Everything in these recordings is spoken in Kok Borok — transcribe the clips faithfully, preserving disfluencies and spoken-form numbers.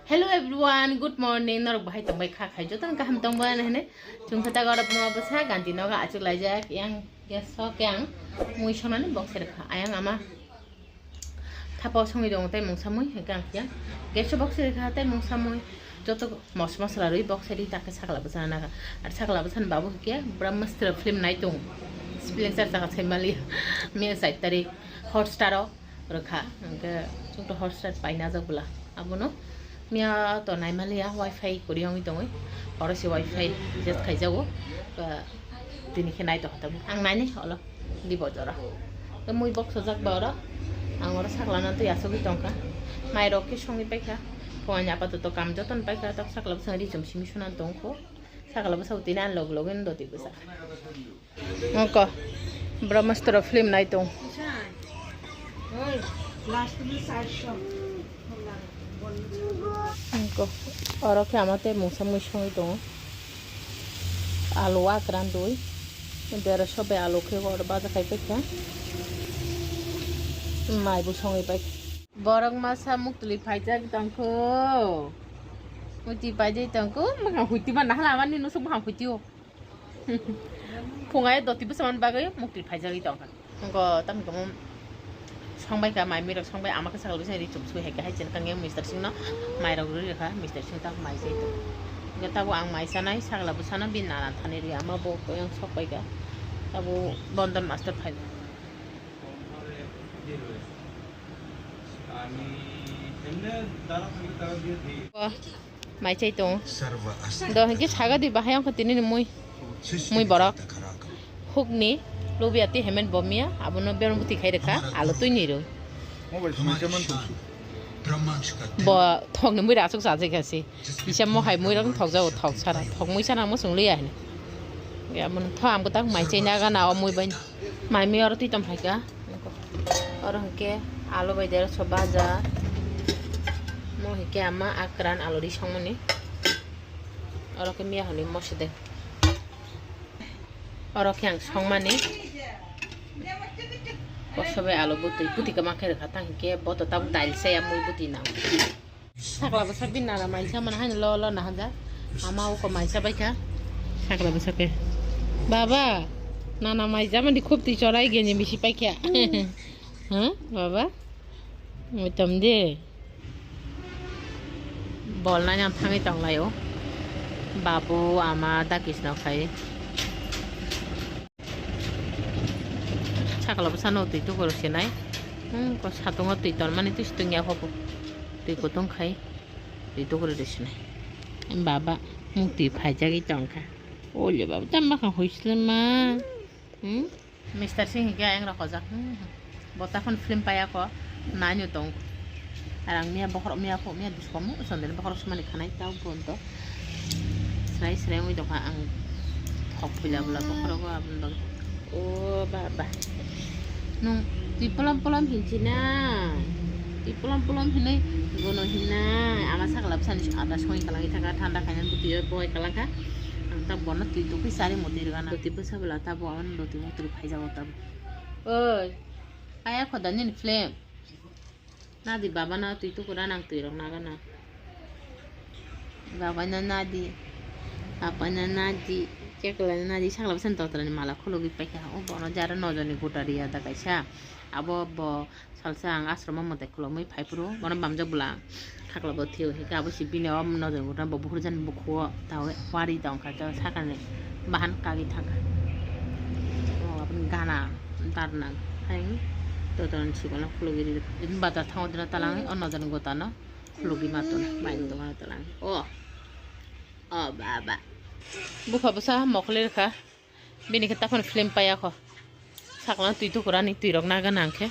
Hello everyone, good morning. Norok bahai tongbai kha khai joto kaham tongbai na hene. Chwng kha ta gora puma bwsa ganti noga achuk laijak yang gas so kyang mui sonani box rikha ayang ama thapa songwi dong tai mungsa mui hwnkhe ang kya gas box rikha tai mungsa mui joto mos mosla rwi box ri ta khe sakla bwsa na kha. Ar sakla bwsa ni babu hwnkhe Brahmastra film nai tong spelling char chakha sai mali me sai tari Hotstar o rwkha, hwnkhe chwngto Hotstar paina jak bwla. Abono miya to naimaliya, wifi kwrwi wngwi tongwi, oro se wifi jet khaijago. Ba, tini khe naitokha tabuk. Ang nainai olo di bojora. Mui box sojak ba oro. Ang oro saklana twi asugwi tongkha. Mairok khe songwi paikha. Phone apatoto kam jotono paikha, tok sakla bwsang ri chum simi sunan tongkho. Sakla bwsao tini ani logi logi no doti bwsa. Oko Brahmastra film nai tong. Oko oro khe ama tei mungsa mui songwi tongo. Alu akran dui. Dera sobe alu khe oro baja khai paikha. Mai bo songwi paikha. Borok masa muktuli phaijak tongkho. Muktui paijak tongkho. Mokang huiti ba nahal amani nusuk mokang huiti o. Phungai doti bwsa man bagwi mukti phaijagwi tongkha. Ngo tamni kamo songbai kha mai mirok songbai ama khe sakal bwsa ri chum sui hai khe hai chen kang yang Mister Singh no mai rok rwi rwkha Mister Singh tak mai chai tong. Ngo tabo ang mai chanai sakla bwsano bini nana thani rwi ama bo yang sok pai kha tabo London master phai. Mai chai tong. Do hingke saga di bahai ang tini ni mui. Mui borok. Hukni lubi ati hemen bomia abono berong buti khai rekha alo tui ni ro. Bo thok ni mui rasuk sa jai kasi. Bisa mo hai mui rok thok jago thok sara. Thok mui sana mo sung liya hini. Ya mon tho am tak mai chai na gana o mui bai. Mai mi oro tui tom hai ka. Oro hingke alo bai dera so baja. Mo hingke ama akran alo ri songmani. Oro ke miya hwnwi mosodeng. Oro ke ang songmani. Kosobe alo bwtwi, bwtwi kwma khe rwkha tang hwnkhe bo to tabuk dail se ya mui bwtwi nang. Sakla bwsa bini nana maisa mani haino lo lo nahanja. Ama uko maisa baikha. Sakla bwsa khe. Baba, nana maisa mani khub twi chorai geni bisi paikha. Ha, baba? Muitom de. Bol nai nang thangwi tong lai o. Babu ama dakis no khai. Sakla bwsano twi tukur se nai. Hmm, ko satungo twi tonmani twi situng ya hobo. Twi kutung khai. Twi tukur se nai. Baba, muk twi phaijagwi tongkha. Ole baba, tam bakha huisle ma. Hmm? Mister Singh hingke ayang rok hojak. Hmm. Bo takhon film paya ko. Nani tong. Arang miya bokhorok miya pho miya diskomu. Sondel bokhorok sumani khanai tau bon to. Srai srai ungui tongkha ang. Thok phuila bwla bokhorok o aboni bagwi. O baba. Nung twi polom polom hinchina. Twi polom polom hinui gono hinna. Ama sakla bwsani ada songwi kalangwi thangkha thanda khainani bwtwi o boi kalangkha. Ang ta bono twi tugwi chari motwi rwgana. Twi bwsa bwla ta bo ano loti motwi phaijago ta bo. Oi. Aya khoda nini film. Nadi baba na twi tukura nang twi rok naga na. Baba na nadi. Papa na nadi. Chekla na nadi sakla bwsani totra ni mala khulugwi paikha. O bono jara nojor ni guta riya da kaisa. Abo bo salsa ang ashram o mwtai khulumwi phai phuru bono bamjak bwla ang. Khakla bo thio hika abo si bini o nojor guta bo bukhur jani bukhuo tao wari tong kha sakani bahan kagwi thang kha. O aboni gana darna hai totra ni sikon khulugwi ri. Bini bata thango dina talang o nojor guta no. Khulugwi ma tong, mai tong ma tong. O. O baba. Bupha bwsa mokle rwkha. Bini khe taphano film paya kho. Sakno twi tukurani twi rok naga nang khe.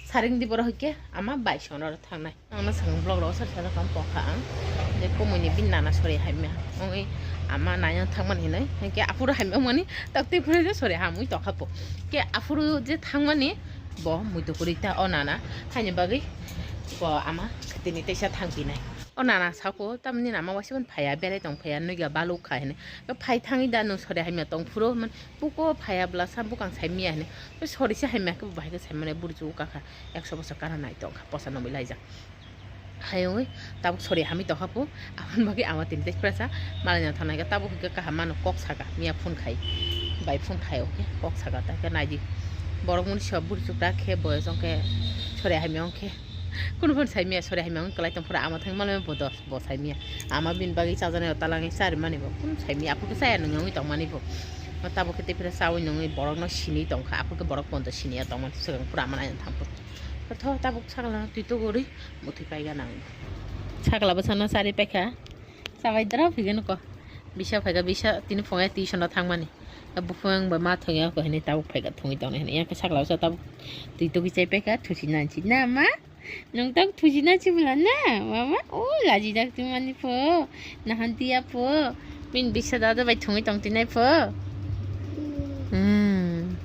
Saring di borok hwnkhe ama bai sono ro thangnai. Ang no swkang vlog rok sar sar kam pokha ang. Je komoni bin nana sori haimya. Ongwi ama nanya thangmani hinwi. Hwnkhe aphuru haimya mani tak twi phuru je sori hamwi tokha po. Ke aphuru je thangmani bo muitu kuri ta o nana. Haini bagwi bo ama tini teisa thang pinai. O nana sako, tamni nama waisa phano phaiya, belai tong phaiya, nugya baluk kha hini. Phai thangwi da nwng sori hamya tong phuru, man, buko phaiya bwla sa bukang sai miya hini. Sori se hamya khe bo bahai khe sai mani buru chugo kakha, ekso bosor kana nai tong kha, posa nogwi laijak. Hayungwi tabuk sori hamwi tongkha pu, aboni bagwi ama tini tei khorasa malai no thangnai kha, tabuk hwnkhe kaham mano kok saka, miya phone khai, bai phone khai, oke kok saka, ta khe naidi borok muni sop buri chukda khe boyos ongkhe sori hamya ongkhe, kunu phone sai miya sori hamya ongkhe kwlai tong phuru ama thangwi malai bo dos bo sai miya, ama bini bagwi chajaknai o talangwi chari mani bo kunu sai miya, aphuru khe chaya nungwi tongmani bo, tabuk khe tei phira chawi nungwi borok no sinwi tongkha, aphuru khe borok pondo siniya tongmani swkang phuru ama naina thang phuru, tho tabuk sakla twi tugurwi. Muthwi paigana ang. Sakla bwsano chari paikha. Chabai dra phigeno ko. Bisa phaikha, bisa tini phungai tuition o thangmani. Buphang bai ma thangya ko hinwi tabuk phaikha thungwi tongnai hinwi. Yakhe sakla bwsa tabuk twi tugwi chai paikha, thusi nansi. Na ma? Nwng tabuk thusi nansi bwla na? Mama? O lajijak twi mani pho. Nahan tiya pho. Bini bisa dada bai thungwi tong tinai pho. Hmm.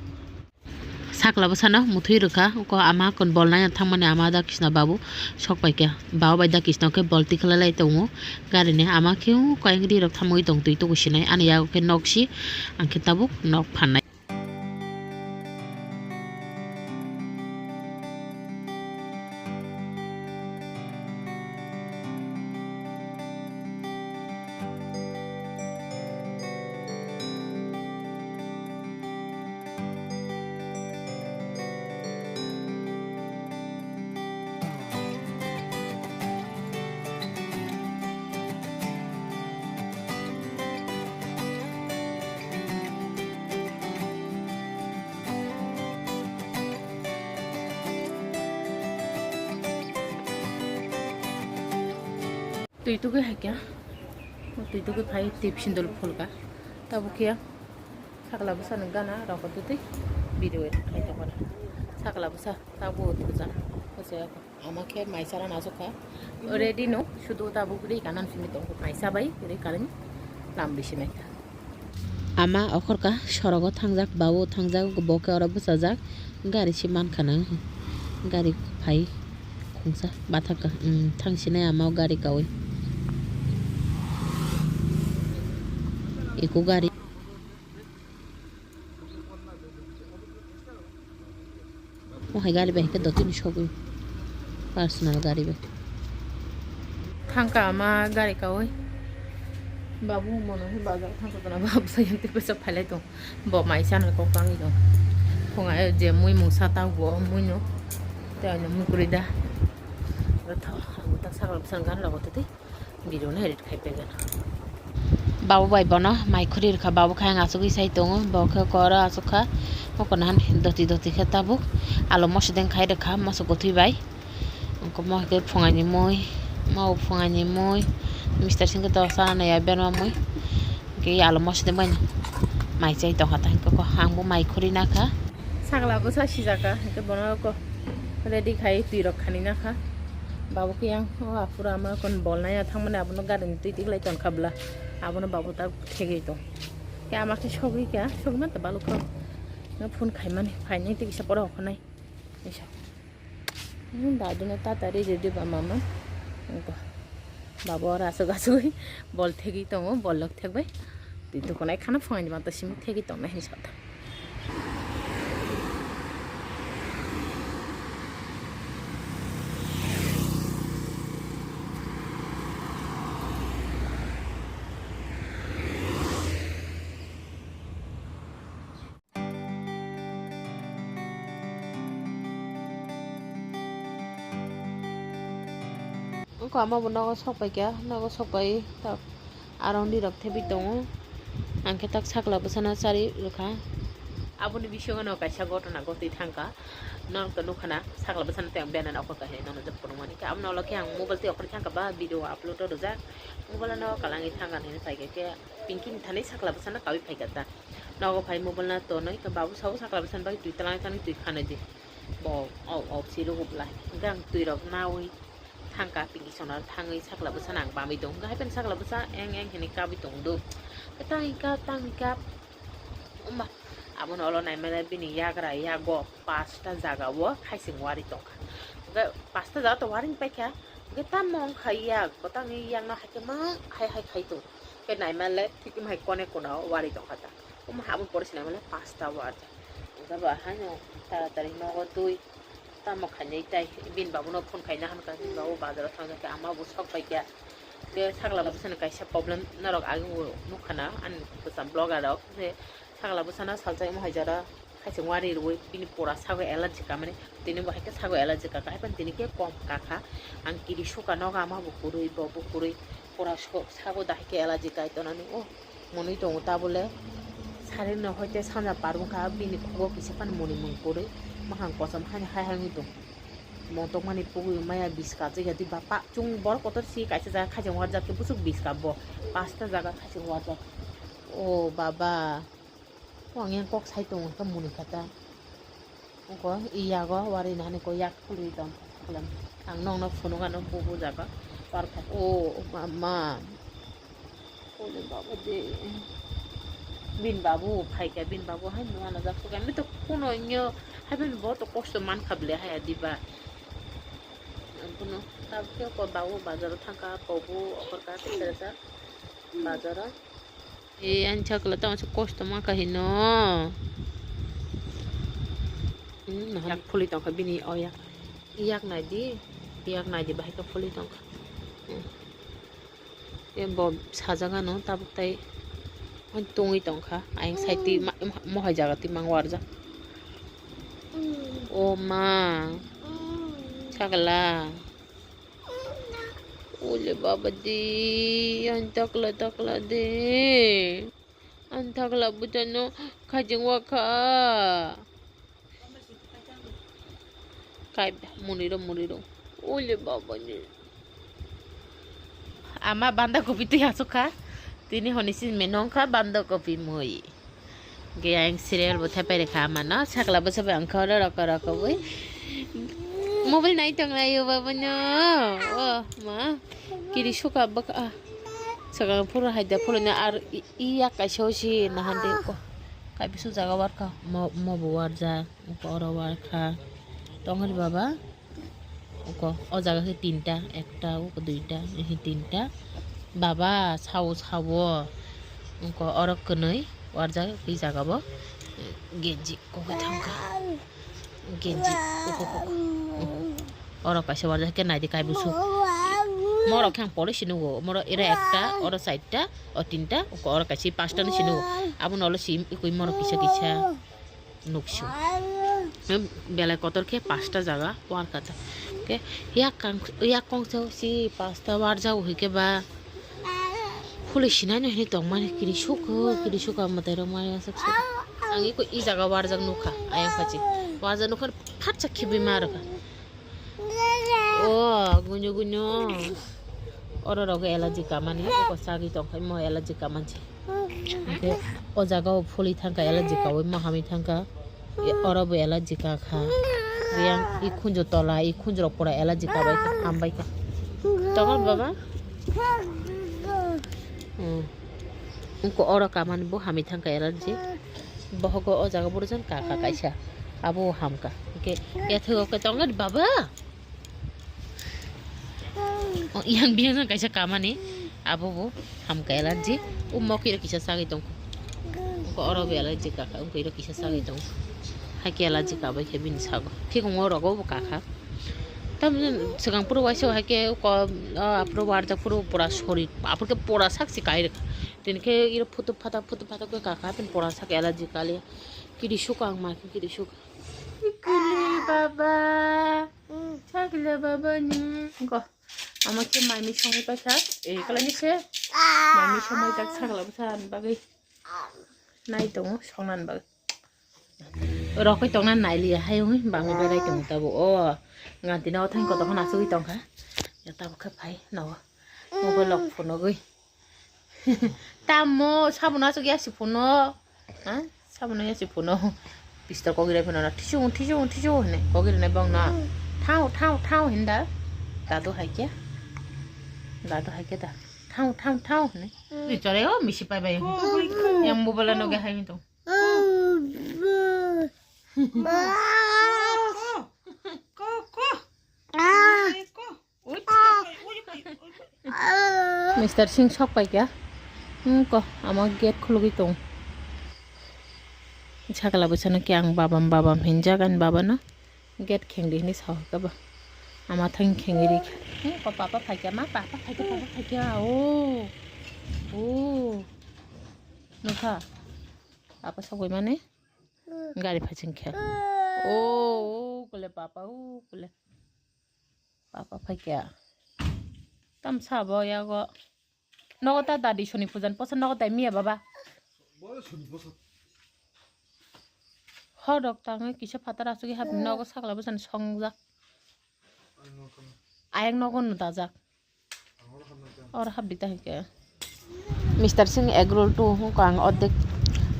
Sakla bwsano muthwi rwkha, uko ama kon bol naina thangmani ama da kisna babu sok paikha. Babu bai da kisna khe bol tikhlai lai tongo. Gari ni ama khe uko ayang ri rok thamwi tong twi tugu sinai. Ani yago khe nok si, ang khe tabuk nok phanai. Twi tugwi hai khe, twi tugwi phai tip sindol phulka. Tabuk khe sakla bwsani gana rok twi twi video khai tongmani. Sakla bwsa tabuk thujak. Ama khe mai chara nasukha. Ready no, sudu tabuk ri kanan simi tongo. Mai chabai ri kanan lam bisi naikha. Ama okhorka sorogo thangjak, babu thangjak, bo khe oro bwchajak. Gari se mankha nang. Gari phai khungsa bathakka, um, thangsinai ama o gari kaui. Eko gari. O hai gari bai hwnkhe dotini sogwi, personal gari bai. Thangka ama gari kaui. Babu mono he bazar thangka kana babu sayang te pesa phalai tong. Bo mai sana kok tangwi tong. Phunga je mui mungsa ta bo mui no. Te ano mui kuri da. Tho, ta sakal bwsang gan logo tete. Video no edit khai pegana. Babu bai bono mai khuri rwkha, babu khe ang asugwi sai tongo, bo khe koro asukha, mokona han doti doti khe tabuk alo moso deng khai rwkha, moso kwthwi bai. Wngkha mo hai khe phungaini mui, mo phungaini mui, mister singkhe to sana ya berma mui, hwnkhe alo moso deng bai mai chai tongkha ta, hwnkhe ang bo mai khuri nakha. Sakla bwsa sijaka, hwnkhe bono ko ready khai twi rok khani nakha. Babu khe yang o aphuru ama kon bol nai thangmani abono gari ni twi tiklai tonkha bwla. Abono babu ta thegwi tong. Khe ama khe sogwi kha, sogwi man ta balukha. Phone khaimani, phainai tei kisa pora hoknai. Isa. Hmm, dadu no tata ready diba mama. Wngkha. Babu oro aswk aswk bol thegwi tongo, bol rok thegbai. Twi tukunai khana phungai ni manta simi thegwi tongnai hinwi sa ta. Wngkha omo bo nogo sok pai kha, nogo sok pai tak aro ni rok thebwi tongo. Ang khe tak sakla bwsano chari rwkha. Aboni bisingo no kaisa gotona gotwi thangkha. Norok to nukha na sakla bwsano tei ang bena na okhor kaisa nono je phunukmani khe. Aboni ulo khe ang mobile tei okhor thangkha ba video upload o rwjak. Mobile no kalangwi thangkha hinwi pai khe, khe Pinky ni thani sakla bwsano kawi phaikha ta. Nogo phai mobile no tonwi khe babu sao sakla bwsani bagwi twi twlang thani twi khanwi di. Bo o, o si rwgo bwlai. Hwnkhe ang twi rok nawi thangkha Pinky sona thangwi sakla bwsano ang bamwi tongo. Hwnkhe hai phano sakla bwsa eng eng hinwi kabwi tongdo. Tangwi kap, tangwi kap. Wngma abono ulo naimani bini yagra yago pasta jaga o khaising wari tongkha. Hwnkhe pasta jaga to waring paikha. Hwnkhe tamo wngkha yak, bo tangwi yakno hai khe ma hai hai khai tongo. Khe naima le thik hai kone kona o wari tongkha ta. Omo habwi pore se naima le pasta warjak. Hwnkhe bo haino taratari nogo twi Tamo khainai tai bini babuno phone khaina hankha, bini babu bazaro thangjakha, ama bo sok paikha. Tei sakla bwsano kaisa problem norok agini nukha na ani bwsa vlogger rok, je sakla bwsano salsa imo hai jora khaising wari rwui bini pura sago allergy kamani, tini bo hai khe sago allergy kaka, hai phano tini khe kom kaka. Ang kiri suka nogo ama bo kwrwi, bo bo kwrwi, pura so-, sago da hai khe allergy kai tonani o. Mwnwi tongo tabule. Sarino hoite sanja par wngkha, bini khugo kisa phano mwnwi mung kwrwi, mwkhang kosom haino hai hai wngwi tongo. Motokmani pugwi maya biska chwngya di bapa, chwng borok kotor si kaisa jaga khaising warjak khe bwswk biska bo, pasta jaga khaising warjak. O baba, o ang yang kok sai tongo khe mwnwi kha ta. Oko i yago wari nani ko yak khulwi tong kha. Ang nokno phunuk ano bubu jaga. Warkha o mama. Ole baba de. Bin babu phaikha, bin babu hai nwana jak kha. Ami to kuno nyo hai bin bo to kosto man kha bile hai adiba. Kuno tabukhe ko babu bazaro thangkha, ko bu okorkha kisa bazaro. E, ani sakla tamo se kosto ma kahino. Hmm, yak phuli tongkha bini o yak. Yak naidi, yak naidi bahai khe phuli tongkha. Hmm. E bo sajagano tabuk tai tongwi tongkha. Ayang side twi ma-, mohai jaga twi mang warjak. O ma, sakla. Ole baba de, ang takla takla de. Ang takla bwtano khaijing wakha. Kai muni ro, muni ro. Ole baba de. Ama banda kopi twi asukha. Tini honi si menong kha banda kopi mui. Ge ang serial bo thepai rekha ama no, sakla bo sabai ang kha oro roko roko bui. Mobile nai tong lai o baba no. O ma. Kiri suka baka. Saka pura haida pura na ar i, i yak kaisa o si na hande ko. Kai bisu jaga warkha. Mo, mo bo warja. Ko oro warkha. Tongri baba. Oko, o jaga khe tinta, ekta, oko duita, ehe tinta. Baba, sao, sao. Oko, oro kwnwi, warjak, tei jaga bo, genji, kokoi thangkha. Genji, oko, oko. Oro kaisa warjak khe naidi kai busu. Morok khe ang pore sinugo, moro era ekta, oro saita, o tinta, oko oro kaisa pasta ni sinugo. Abono olo sim, ikoi morok kisa kisa. Nuksu. Belai kotor khe pasta jaga warkha ta. Khe yak kang, yak kongsa si pasta warjago hwnkhe ba. Phuli sinai no hinwi tongmani kiri sukha, kiri sukha mwtai rok maya sak sukha. Ang iko i jaga warjak nukha, ayang phachi. Warjak nukha phatsa khibwi ma rwkha. O gunyo gunyo. Oro rogo allergy kamani, eko sagwi tongkha, mo allergy kamansi. Hwnkhe o jaga o phuli thangkha, allergy kawi mo hamwi thangkha. E, oro bo allergy kakha. Yang i khunju tola, i khunju rok pura allergy kabai kha, hambai kha. Tongo baba? Hmm. Eko oro kamani bo hamwi thangkha allergy. Bohogo o jaga burujak kakha kaisa. Abo hamkha. Hwnkhe yathego khe tongo baba? O, yang biyang jang kaisa kamani, abo bo hamkha allergy. O mokirok kisa sagwi tongkha. Oko oro bo allergy kakha, oko iro kisa sagwi tongkha. Haikhe allergy kabai khe bini sago. Thik wngo rogo bo kakha. Tamni swkang phuru waisa haikhe ko, o, aphuru warjak phuru pura sori, aphuru khe pura sak se kai rwkha. Tini khe iro phutu phatak, phutu phatak khe kakha, tini pura sak allergy kaliya. Kiri sukha ang ma khe kiri sukha. Kiri baba. Sakla baba ni. Ko. Ama khe mai mi songwi paisa. E, kala ni se. Mai mi songwi jak sakla bwsa ni bagwi. Nai tongo songna ni bagwi. Rokoi tongna nai liya hai wngwi bangwi berai tongo tabo. O. Nganti no thang kotor khna asugwi tongkha. Ya tabo khe phai no. Mobile lok phunugwi. Tamo sabono asuk yasi phuno. Ha? Sabono yasi phuno. Pistor kogire phuno na thisung thisung thisung hene kogire na bong na. Thau thau thau hinda. Dadu hai khe. Dadu hai khe da. Thau thau thau hene. Ni chore o misi pai bai. Yang mobile no ge hai to. Ko ko. Ko ko. Ko ko. Mister Singh sok pai kha. Hmm, ko, ama gate khulugwi tong. Sakla bwsano khe ang babam, babam hinjak ani babano. Gate khengdi hinwi sahorkha ba. Ama thang khengwi rikha. He, ko papa phaikha, ma papa phaikha, papa phaikha. Oh. Oh. Nukha. Papa sogwi mani. Gari phaiching khe. Oh, oh, kule papa, oh, kule. Papa phaikha. Tam sabo yago. Nogo ta dadi soni pujan posa nogo tai miya baba. Hor rok tangwi kisa phatar asugwi hapni nogo sakla bwsani songjak. Ayang nogo no dajak. Oro hapdi ta hwnkhe. Mister Singh egg roll two hwnkha ang ordek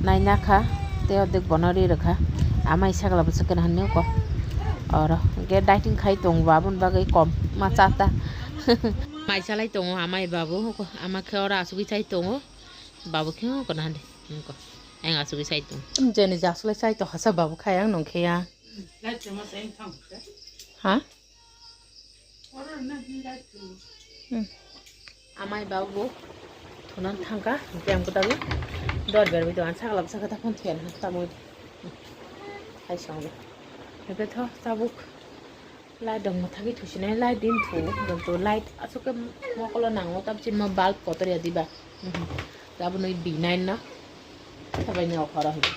naina kha tei ordek bono ri rwkha. Amai sakla bwswk kwna hwnwi wngkha. Oro hwnkhe dieting khai tongo aboni bagwi kom ma cha ta. Mai chalai tongo amai babu hwnkha ama khe oro asugwi chai tongo. Babu khe wngkha na hwnwi wngkha. Ayang asugwi chai tongo. Jeni jaslai chai to hasa babu khai ang nongkhe ya. Ha? Hmm. Amai babu thunan thangkha, hwnkhe ang kwtal dor berwi tongo, ang sakla bwsa khe ta phone thwiya na tamwi hai song de. Hwnkhe tho tabuk light rok mwthagwi thusinai light din thu, to light aswk khe mokolo nango, tab chini ma bulb kotor ya diba. Tabuk nwi dinai na sabai ni okhoro hwnkhe.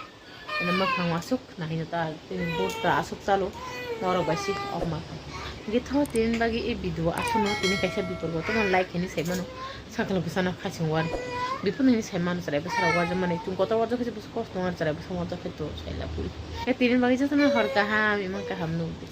Eno mwkhang aswk nahino ta, tini boat ta aswk chalo, norok bai si okma. Hwnkhe tho tini bagwi e video aswkno tini kaisa bipor bo tongma like hinwi sai mano, sakla bwsano khaching wari. Bipor hinwi sai mano chwrai bwsarok wajak mani, chwng kotor wajak khe bwswk kosto wngmani chwrai bwswk wajak khe to sai la puri. Khe tini bagwi jotono hor kaham, imang kaham nukdi.